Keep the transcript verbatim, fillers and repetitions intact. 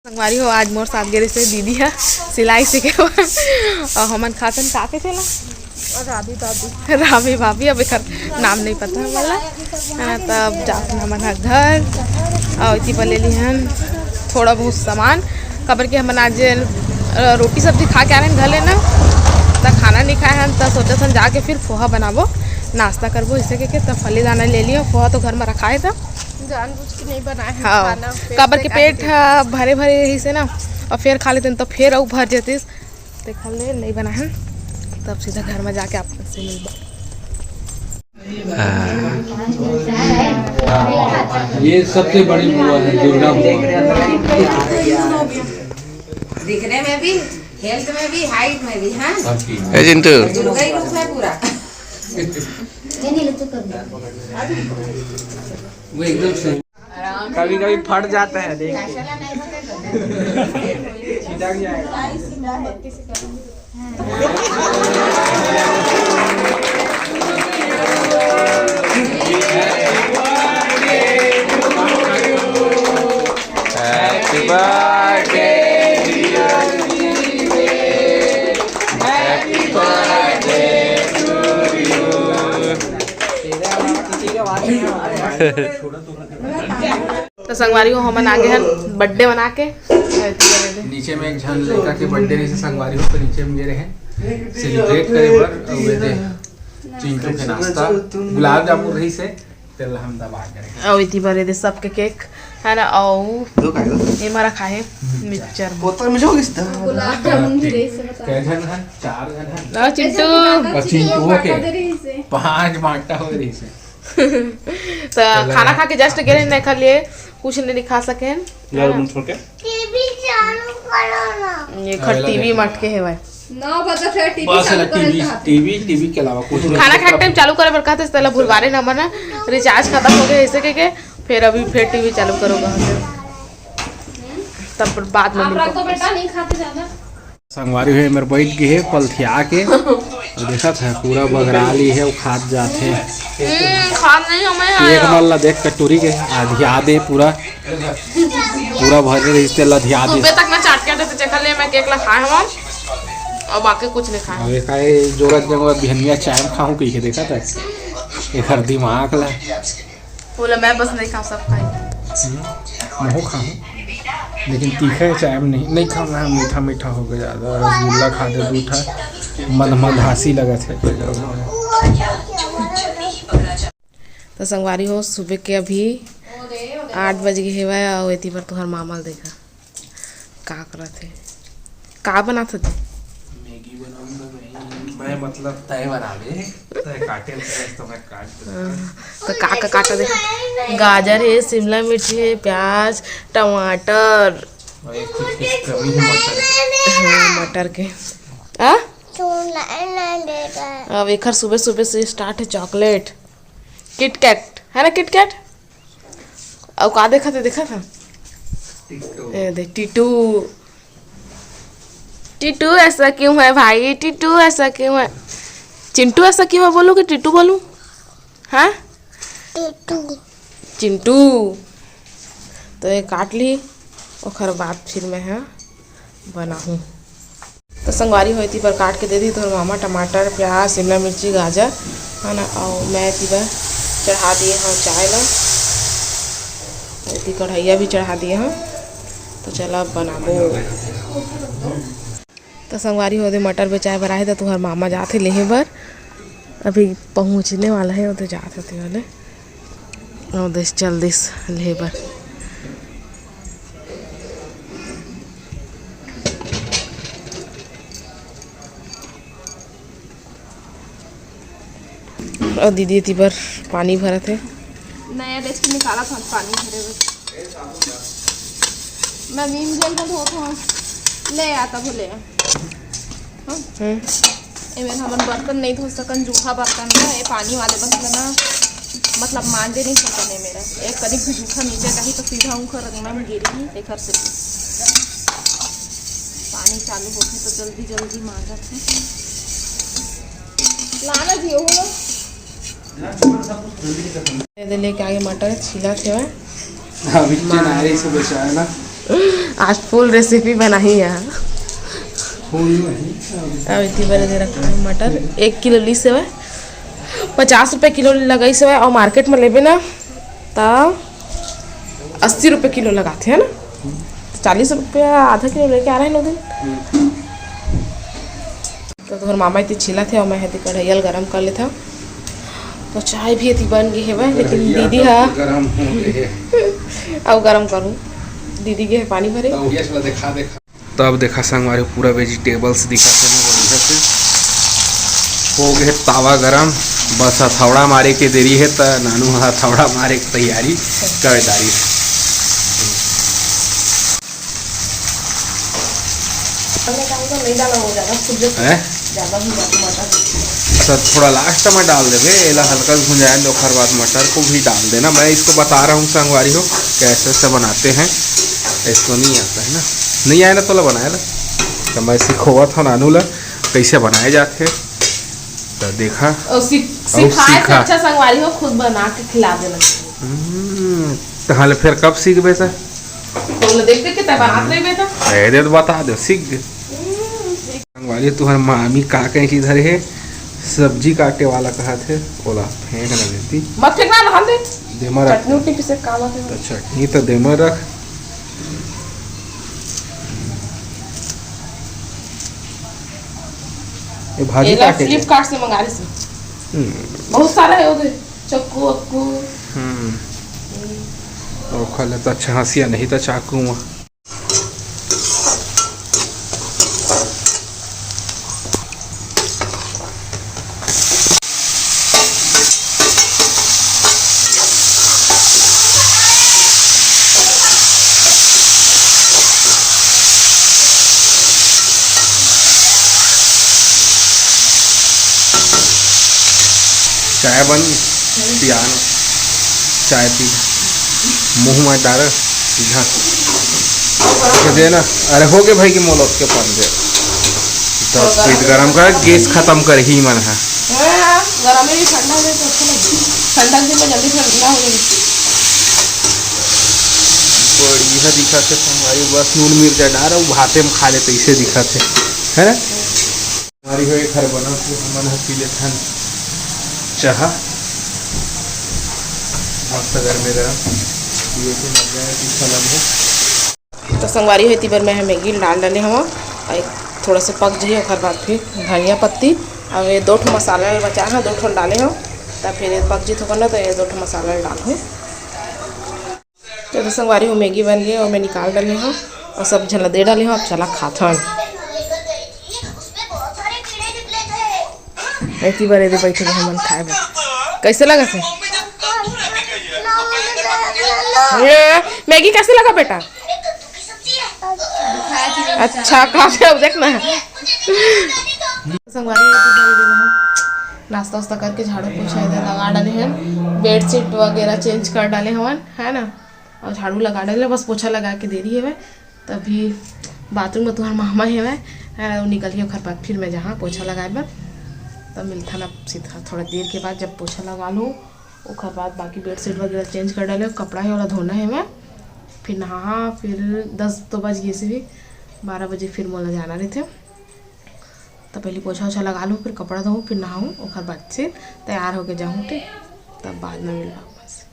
संगवारी हो, आज मोर साथ गे रहिसे दीदी ह सिलाई सीखे बर। अउ हमन खातन का कहिथे ला? रावी भाभी। रावी भाभी, अब एकर नाम नहीं पता है मोला। हाँ, तब जात हमन ह घर, अउ इति बर ले ली हन थोड़ा बहुत सामान, काबर कि हमन आज, अ, रोटी सब्जी खा के आ रहे हैं घर ले ना, त खाना नहीं खाए हन, त सोचत हन जाके फिर पोहा बनाबो, नाश्ता करबो, इसे के, के तब फली दाना ले लियो। पोहा तो घर में रखा है था। जानबूझ के नहीं बनाए हैं हाँ, खाना, पेट काबर के बेकार पेट है। ह भरे भरे रहिसे ना, अउ फिर खा लेते तो फिर अउ भर जतिस। देखा ले, नहीं बनाए हैं, तब सीधा घर में जाके आप से मिलबो। हाँ। ये सबसे बड़ी बुआ है, दुर्गा बुआ। दिखने में भी, हेल्थ में भी, हाइट में भी, हाँ। ए चिंटू। दुर्गा ही रूप है पूरा। वो एकदम सही। कभी कभी फट जाता है, देख। छिटक जाएगा। Happy birthday, dear Jimmy. Happy birthday to you. तो संगवारी हो, हमन आगे हन बर्थडे मना के। नीचे में एक झन लड़का के बर्थडे रहिसे संगवारी हो, तो नीचे में गे रहे सेलिब्रेट करे बर। अउ ये दे चिंटू के नाश्ता, गुलाब जामुन रहिसे, तेल हम दबा के रहे। अउ इति बर ये दे सबके केक है ना, अउ दो खाएगा। ये मारा खाए मिक्सचर। बोतल में जाओगे सीधा? गुलाब जामुन भी रहिसे, बता। कै झन है? चार झन है। ना चिंटू। और चिंटू के पाँच बांटा हो रहिसे। तो खाना खा के जस्ट गे रहे, नहीं खा लिए, कुछ नहीं दिखा सके हैं। यार, रूम छोड़ के। टीवी चालू करो ना। ये घर अरे, टीवी लगे। मटके है भाई। नौ बजे फिर टीवी बस चालू टीवी, करता। टीवी, टीवी के अलावा कुछ नहीं। खाना खाए टाइम चालू करे बर कहते, तेला भुलवारे ना मना, रिचार्ज खत्म हो गया, इसे के, के फिर अभी फिर टीवी चालू करोगा। तब बाद में आप मिलते रख दो हैं। बेटा, नहीं खाते ज्यादा। संगवारी हो, ए मेर बैठ गे हे पलथिया के। अउ देखत हे, पूरा बगरा ली हे, अउ खात जात हे। हम्म, खात नहीं हमें एक आया। मन ला देख, कटोरी के अधिया दे पूरा, पूरा भरे रहिस, तेला अधिया दे। सुबह तक ना चाट के आते, तो चखा ले, मैं केक ला खाए हूँ, और बाकी कुछ नहीं खाए। अबे काहे जोरत जंगवा बिहनिया चाय में खाहूँ कहिके देखत हे, एकर दिमाग ला। बोला, "मैं बस नहीं खाऊँ, सब खाए।" हम्म, महू खाऊँ, लेकिन तीखे चाय में नहीं, नहीं खाऊँ, मीठा मीठा हो गया ज़्यादा। रसगुल्ला खा दे दू ठा, मद मद हंसी लगत है। तो संगवारी हो, सुबह के अभी आठ बज गए हेवय, अउ एती बर तुहर मामा ल देखा। का करत हे? का बनात हे तू? मैगी बनाऊंगा मैं। मैं मतलब तय बनावे, तय काटे ल करे तो मैं काट देता। हाँ, तो का, का काट दे? गाजर हे, शिमला मिर्ची हे, प्याज, टमाटर। और एक चीज की कमी है, मटर। हाँ, मटर के। आ? अब एखर सुबह सुबह से स्टार्ट है चॉकलेट, किटकैट, है ना किटकैट? अउ का देखत हे, देखत हे? टिट्टू। ए दे, टिट्टू। टिट्टू ऐसा क्यों है भाई? टिट्टू ऐसा क्यों है? चिंटू ऐसा क्यों है? बोलूँ कि टिट्टू बोलूँ? हाँ? टिट्टू। चिंटू। तो ये काट ली, ओकर बाद फिर मैं, हाँ, बनाहूँ। तो संगवारी हो, एती बर काट के दे दी तोर मामा टमाटर, प्याज, शिमला मिर्ची, गाजर, है ना। अउ मैं एती बर चढ़ा दिए हूँ चाय ला, एती कढ़ैया भी चढ़ा दिए हूँ। तो चला अब बनाबो। तो संगवारी हो, दे मटर बेचाए बर आए हे, तो तुहर मामा जात हे लेहे बर, अभी पहुँचने वाला है, वो तो जात होते वाले। अउ देस चल दिस लेहे बर। अउ दीदी एती बर पानी भरत हे। नया डेचकी निकालत हन पानी भरे बर। मैं नीम जेल में धोत हूँ। ले आता भूले। हाँ? हम्म। एमे हमन बर्तन नहीं धो सकन, जूठा बर्तन ना, ये पानी वाले बर्तन ना, मतलब मांजे नहीं सकन। ये मेरा एक कनिक भी जूठा नीचे रही तो सीधा ऊपर रंगना में गिरी, एकर से पानी चालू होथे तो जल्दी जल्दी मांजत हे। लाना जी, ओहो लो। ये दे लेके आगे मटर छीला थे। अभी चेनारी से बेचाए ना। आज full recipe बनाही है। अब इतनी बड़े दे रखा है मटर, एक किलो लीस हवय, पचास रुपये किलो लगाइस हवय, अउ market में लेबे ना त अस्सी रुपये किलो लगाथे, है ना? तो चालीस रुपया आधा किलो लेके आ रहे हैं लोग दिन। तो तोहर मामा इतनी छिला थे और मैं हती कढ़ैया ल गरम कर लेता। तो चाय भी इतनी बन गई है वह, लेकिन दीदी हा गरम हो गई है। अब गरम करूँ, दीदी के है पानी भरे। तो गैस वाला देखा देखा। तब देखा संगवारी, पूरा vegetables दिखा थे ना बढ़िया से। हो गए तावा गरम, बस हथौड़ा मारे के देरी है, त नानू ह हथौड़ा मारे के तैयारी कर डारी। टमाटर नहीं डाला हो, ज़्यादा फूल जाता है। हैं? ज़्यादा हो जाता मटर। तो थोड़ा last में डाल देबे, एला हल्का भुंजाए दे, ओकर बाद मटर को भी डाल देना। मैं इसको बता रहा हूँ संगवारी हो, कैसे से बनाते हैं, इसको नहीं आता है ना, नहीं आए ना तोला बनाए ला, तो मैं सिखोवत हूँ नानू ला कैसे बनाए जाते। तो देखा और सीख-, अउ सिखाए से सीखा। अच्छा संगवारी हो, खुद बना के खिला देना। हम्म, तहाले फिर कब सीखबे त? तो बोले, देख देख के तय बनात रहिबे त। ए दे तो बता दे, सीख दे। हम्म, सीख। संगवारी, तुहर मामी का कहीं चीज धरे हे, सब्जी काटे वाला कहा थे, ओला फेंक ना देती। मत फेंकना, रहन दे। देमा रख। चटनी उटनी पीसे काम आथे। तो चटनी तो देमा रख। ये भाजी एला काटे के। Flipkart से मंगा रही। हम्म। बहुत सारा है उधर, चक्कू वक्कू। हम्म। ओखर ले तो अच्छा हंसिया नहीं तो चाकू में। चाय बन पियान, चाय पी, मुंह में डाल सीधा। के दे ना, अरे हो गए भाई के मोलक के पान दे। दस फीट गरम कर, गैस खत्म कर ही मन है। हाँ, गरम में भी ठंडा हो जाए तो अच्छा लगे। ठंडा के दिन में जल्दी ठंडा हो जाए। बढ़िया दिखा थे संगवारी, बस नून मिर्चा डाल, वो भाते में खा ले तो इसे दिखा थे, है ना? हमारी हो एक हर बना तो हमन ह पी लेथन चाहा। मस्त गरमे गरम पिए के मजा है, तीखा लग है। तो संगवारी हो, एती बर मैं ह मैगी ल डाल डाले हवं, अउ एक थोड़ा सा पक जाही, ओकर बाद फिर धनिया पत्ती, अउ ये दो ठो मसाला ल बचा हवं, दो ठो ल डाले हवं, तब फिर ये पक जी थोकन ना, तो ये दो ठो मसाला ल डालहूँ। तो, तो संगवारी हो, मैगी बन गई अउ मैं निकाल डाले हवं अउ सब झन ला दे डाले हवं। अब चला खाथन। एती बर एदे बैठे रहे मन खाए बर। कैसे लगा थे? ये मैगी कैसे लगा बेटा? अच्छा, खा के अब देखना। संगवारी, नाश्ता वास्ता करके झाड़ू पोछा इधर लगा डाले हैं, बेडशीट वगैरह चेंज कर डाले हवन, है ना, और झाड़ू लगा डाले, बस पोछा लगा के दे रही है मैं। तभी बाथरूम में तुम्हार मामा है मैं, है, वो निकल के ओकर बाद फिर मैं जहाँ पोछा लगाए बर, तब मिलता ना सीधा थोड़ा देर के बाद, जब पोछा लगा लूँ ओकर बाद बाकी बेडशीट वगैरह चेंज कर डाले, कपड़ा है ओला धोना है मैं, फिर नहा, फिर दस तो बज गए से भी, बारह बजे फिर मोला जाना रहते। तो पहले पोछा ओछा लगा लूँ, फिर कपड़ा धोऊँ, फिर नहाऊँ, ओकर बाद से तैयार होके जाऊँ, ठीक, तब बाद में मिलवा बस।